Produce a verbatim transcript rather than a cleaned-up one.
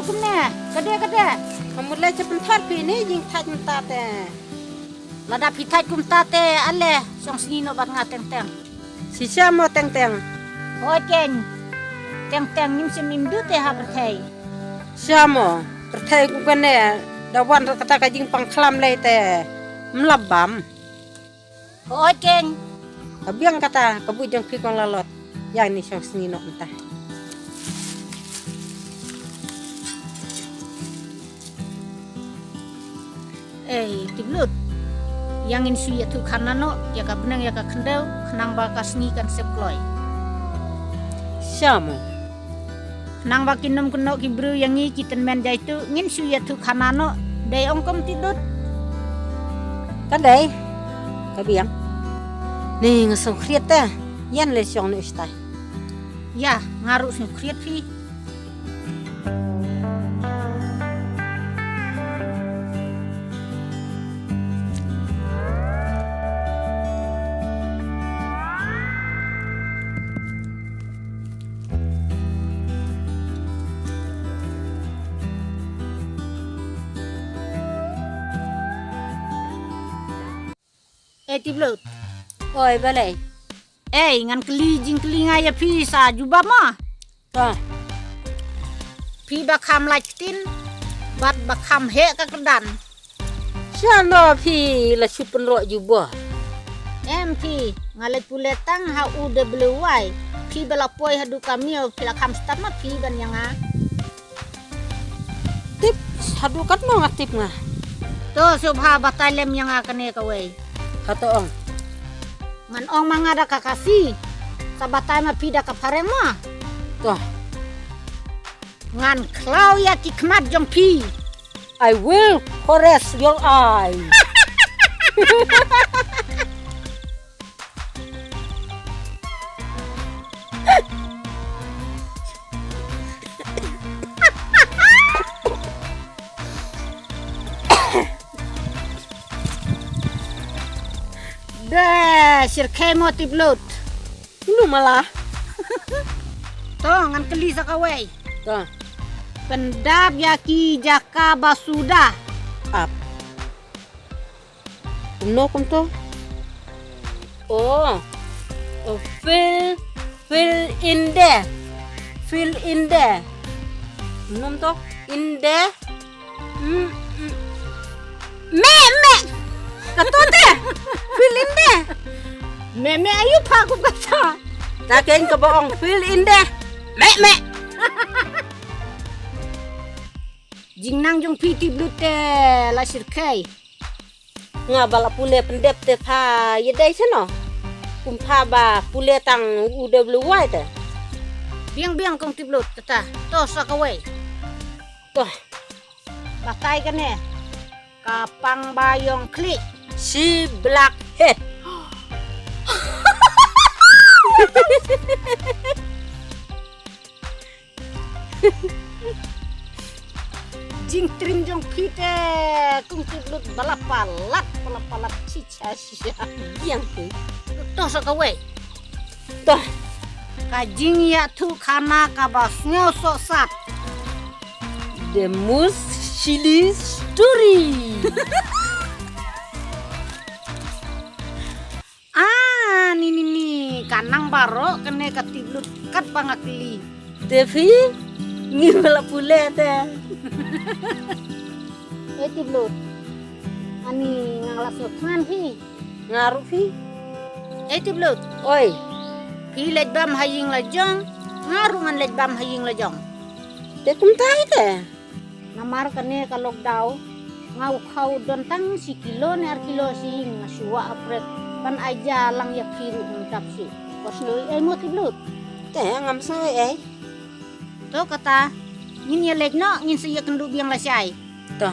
Kumne, ka de ka de. Ka mut lei cha pynthor phi ne jingthait mynta te. Lada phi thait kumta te ale shong sngi noh bad nga Teng Teng. Shisha mo Teng Teng. Hooid keiñ. Teng Teng ngim shym im duh te ha pyrthei. Shisha mo pyrthei kum kane da wan kata ka jingpang khlam lei te. Mlap bam. Hooid keiñ. Ka biang kata ka buit jong phi kong Lalot. Ïa ngin shong sngi noh mynta. Ei Tiplut, ïa ngin shu ïathuh khana noh ïa ka bneng ïa ka khyndew khnang ba ka sngi kan sep kloi. Shisha mo. Khnang ba kin ym kynnoh ki briew ïa ngi ki tymmen jaituh, ngin shu ïathuh khana noh. Dei ong kong Tiplut? Ka dei. Ka biang. Ni nga sngewkhriat te. Ïa ngin leit shong noh shatai. Ïa, nga ruh sngewkhriat phi. Ei Tiplut. Oi balei? Ei ngan kylli jingkylli nga ïa phi sa jubab mo. To. Phi ba kham lait ktien bad ba kham heh ka kyrdan. Shano phi la shu pynroh jubor? Em phi, nga leit pule tang ha U W Y. Phi ba la poi haduh ka miaw phi la kham stad ma phi ban ïa nga. Tip, haduh katno nga tip nga. To sngewbha batai lem ïa nga kane kawei. Hato ong. Ngan ong ma nga da ka Khasi. Sa batai ma phi da ka phareng ma. To. Ngan khlaw ïa ki khmat jong phi. I will caress your eye. Da shyrkhei mo Tiplut. Inu mala. To ngan kylli sa kawei. To. Pyndap ïa ki jaka ba suda. Ap. Kumno kumto? Oh. Oh, fill, fill in there. Fill in there. Kumno kumto? In there. Mm, mm. Me me. Kato te. Fill in there. Me me ayu pha ku kata. Ta ken ka ba ong fill in there. Me me. Jingnang jong phi Tiplut te la shyrkhei. Nga ba la pule pyndep te pha ïadei shano. Kum pha ba pule tang U W Y te. Biang biang kong Tiplut kata. To sa kawei. To. Batai kane. Ka pang ba ïong khlieh. Shi black head. Jingtrim jong phi te kong Tiplut ba la palat, ba la palat chicha chicha. Biang phi. To sa kawei. To. Ka jingïathuh khana ka ba sngew sohsat. The most silly story. Ah, ni ni ni, ka nang baroh kane ka Tiplut kat ba nga kylli. Te phi ngi ba la pule te. Eh Tiplut. Ani nga la sngewthngan phi. Nga ruh phi. Eh Tiplut. Oi. Phi leit bam ha ïing la jong, nga ruh ngan leit bam ha ïing la jong. Te kumta ïa te. Namar kane ka lockdown nga u khaw don tang shi kilo ne ar kilo shi ïing nga shu wah aprek ban ai ja lang ïa phi ruh mynta phi. Wat sngew ei mo Tiplut. Te ngam sngew ei. To kata ngin ïa leit noh ngin sa ïa kynduh biang lashai. To.